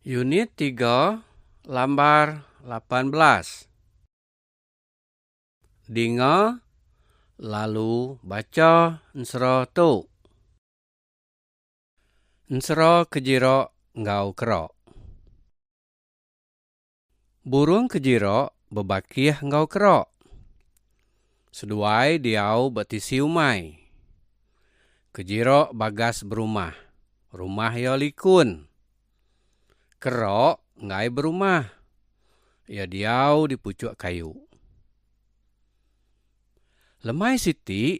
Unit tiga lambar 18. Dinga lalu bacha ensera tu. Ensera Kejira enggau Kera. Burung Kejira bebakih enggau Kera. Seduai diau ba tisi umai. Kejira bagas berumah. Rumah iya likun. Kera enggai berumah. Iya diau di puchuk kayu. Lemai siti,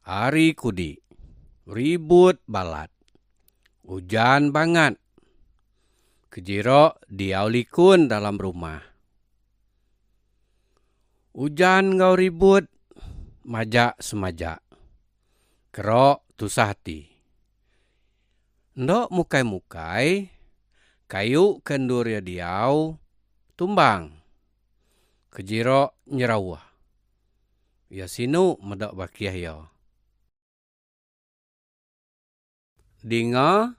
hari kudi. Ribut balat. Ujan bangat. Kejira diau likun dalam rumah. Ujan enggau ribut majak semajak. Kera tusah ati. Enda mukai-mukai, kayu ke endur iya diau tumbang. Kejira nyerauh. Iya sinu meda bakih iya. Dinga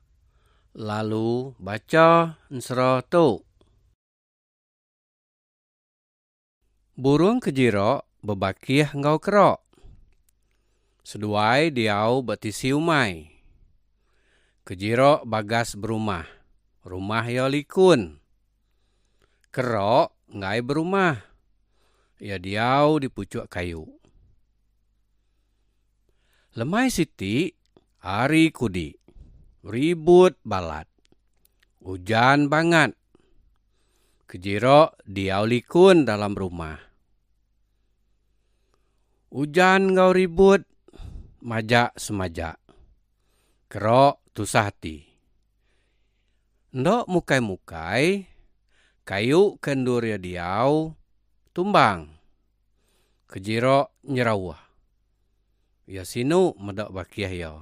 lalu bacha ensera tu. Burung kejira bebakih enggau kera. Seduai diau ba tisi umai. Kejira bagas berumah. Rumah iya likun. Kera enggai berumah. Iya diau di puchuk kayu. Lemai siti, hari kudi. Ribut balat. Ujan bangat. Kejira diau likun dalam rumah. Ujan enggau ribut majak semajak. Kera tusah ati. Enda mukai-mukai, kayu ke endur iya diau tumbang. Kejira nyerauh. Iya sinu meda bakih iya.